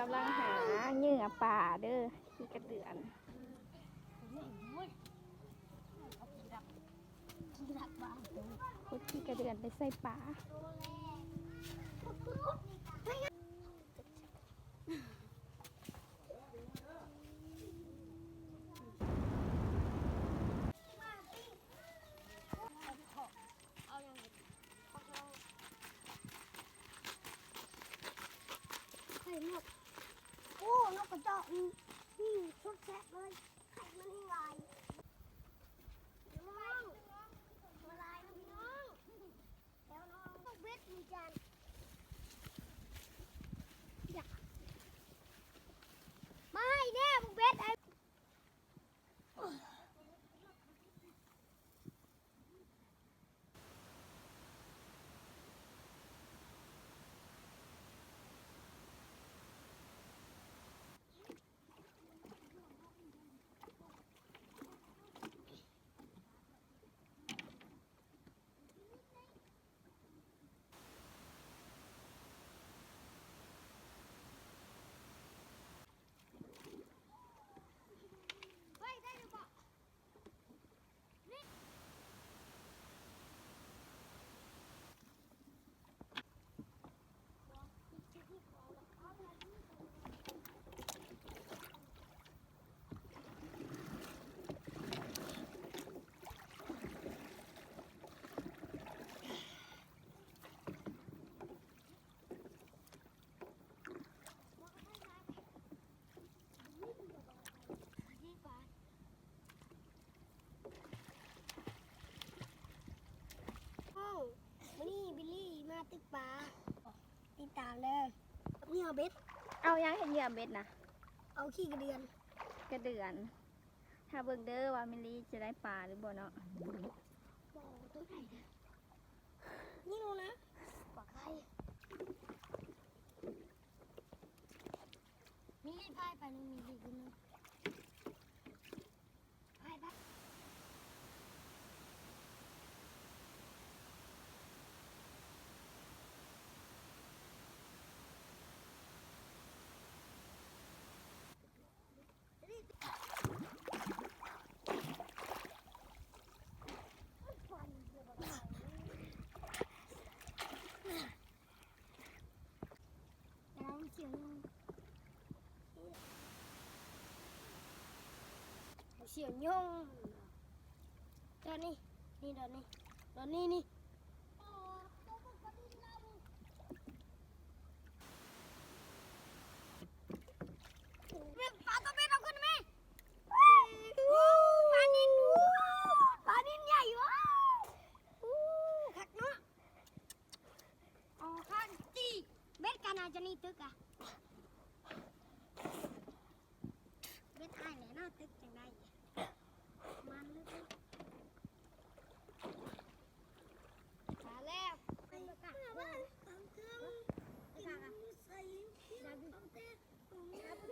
ກຳລັງຫາເຫຍື່ອປາເດີ ຂີ້ກະເດືອນ ຂຸດຂີ້ກະເດືອນໄປໃສ່ປາ. ໄຂ່ນົກ ໂອ້ ນົກກະຈອກ ອືມ ອືມ ສຸດແຊບເລີຍ ໄຂ່ມັນແຮງຫຼາຍ ພີ່ນ້ອງ ມາຫຼາຍນະພີ່ນ້ອງ ແຖວນ້ອງ ເບັດມີຈານ ຢາກ ມາໃຫ້ແດ່ ເບັດ ໄອ້ ໂອ້ ມື້ນີ້ບິລລີມາຕຶກປາ ຕິດຕາມເດີ ນີ້ເອົາເບັດ ເອົາຫຍັງເຮັດເຫຍື່ອເບັດນະ? ເອົາຂີ້ກະເດືອນ ກະເດືອນ ຖ້າເບິ່ງເດີວ່າມິລລີຈະໄດ້ປາຫຼືບໍ່ເນາະ ບໍ່ ຕົວໃຫຍ່ເດີ ນີ້ໂລນະ ປາໄຂ່ ມິລລີພາຍໄປໜຶ່ງ ມິລລີຂຶ້ນໜຶ່ງ ສຽວຍົງ ດອນນີ້ ນີ້ ດອນນີ້ ດອນນີ້ ນີ້ ປາຕົວເປັນເອົາຂຶ້ນແມ່ ປານິນ ປານິນໃຫຍ່ ວ້າວ ຄັກເນາະ. ອໍ ຄັນຕີເບັດກັນອາຈະໜີຕຶກອະ ເບັດອ້າຍແຫຼະເນາະ ຕຶກຈັ່ງໃດ ມັນເລີຍ ມາແລ້ວ ເປັນປະກາດ ເປັນປະກາດ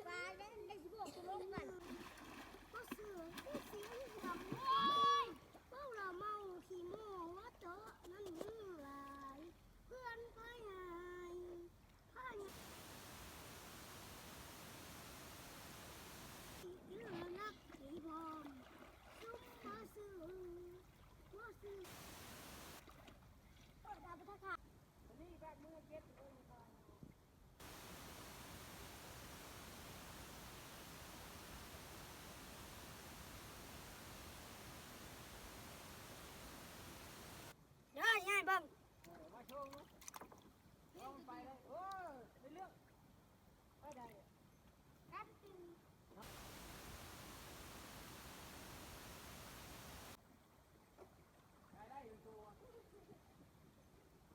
ປາເດ້ ໄດ້ຊິບອກຕົວລົງກັນ ບໍ່ເຊື່ອ ເສຍງດັງ ໂອ້ຍ ເວົ້າລະເມົາ ຂີ້ໂມ້ ຫົວເຈາະ ມັນຫຍຸ້ງຫຼາຍ ເພື່ອນຄອຍຫາຍ ພາຍາມ ທີ່ເອື້ອຮັກທີ່ພ້ອມ ຊຸມບໍ່ຊື່ ບໍ່ຊື່ ເປີດດາວພຸດທະຄາດ ນີ້ແບບມືເຈັບຢູ່ເບິ່ງກ່ອນ. ເດີ ຊິໃຫ້ເບິ່ງ ເອີ ມາໂຊງເນາະ ເອົາມັນໄປເລີຍ ເອີ ເລື່ອງ ເອີ ໄດ້ ກັນກິນ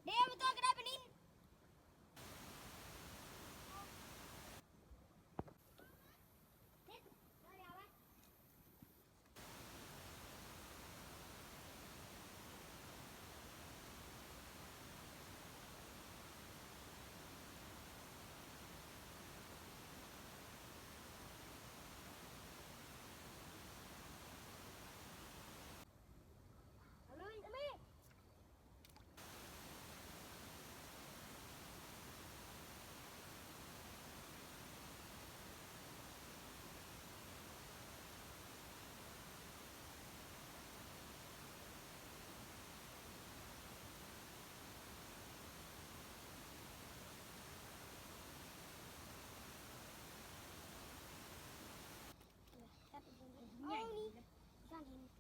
ເດ ມາຕົວະກະໄດ້ປານິນ.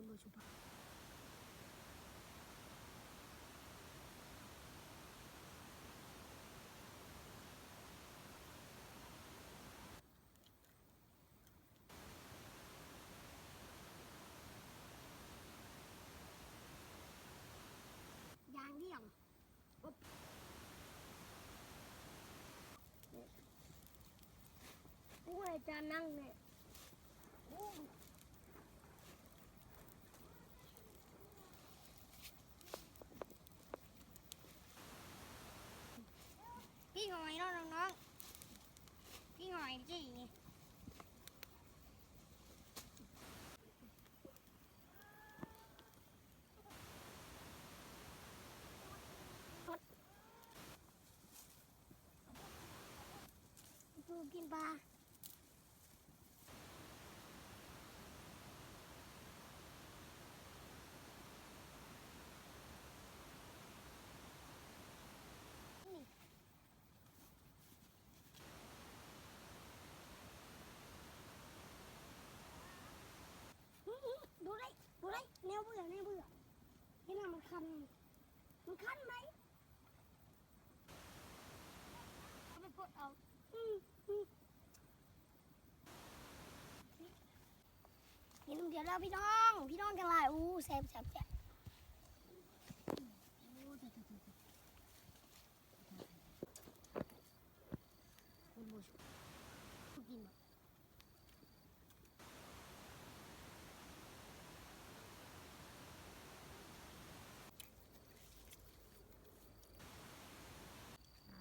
ຢ່າງດຽວ. ໂອ້ຍ ຈານນັ່ງແນ່. ປີ້ງຫອຍເນາະນ້ອງໆ ປີ້ງຫອຍຈີ່. ຕູກິນປາ ນີ້. ອື້ ດູໄດ້ ດູໄດ້ ແນວເບື່ອ ແນວເບື່ອ ເຫັນຫຍັງມັນຄັນ ມັນຄັນໄດ໋ ເອົາໄປປົດເອົາ ອື ອື ກິນນຳກັນເດີພີ່ນ້ອງ ພີ່ນ້ອງກັນຫຼາຍ ອູ້ ແຊບ ແຊບ ແຊບ.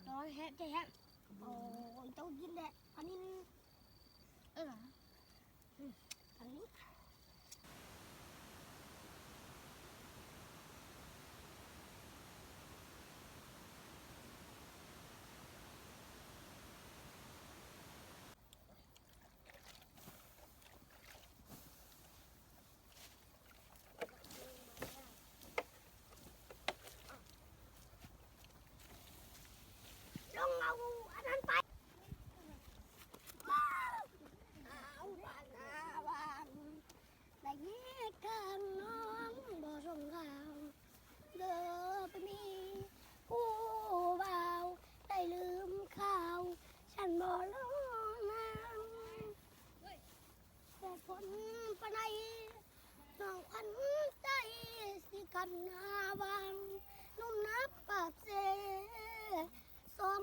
ຮ້ອນແຮງແທ້. ໂອ້ຍ ຕ້ອງກິນແຫຼະ ອັນນີ້ ເອີ ອັນນີ້. ລົງເອົາອັນນັ້ນໄປ ວ້າວ ອ້າວ ບ້ານນາຫວ່າງ ໄດ້ແຍກທາງນ້ອງບໍ່ສົ່ງຂ່າວ ເດີໄປມີຜູ້ບ່າວ ໄດ້ລືມຂ່າວ ສັນບໍ່ລົງນາມ. ແຕ່ຄົນປານໃດ ນ້ອງຂວັນໃຈ ຊິກັນໜ້າຫວ່າງ ໜຸ່ມນັບປາກເຊ ສອງ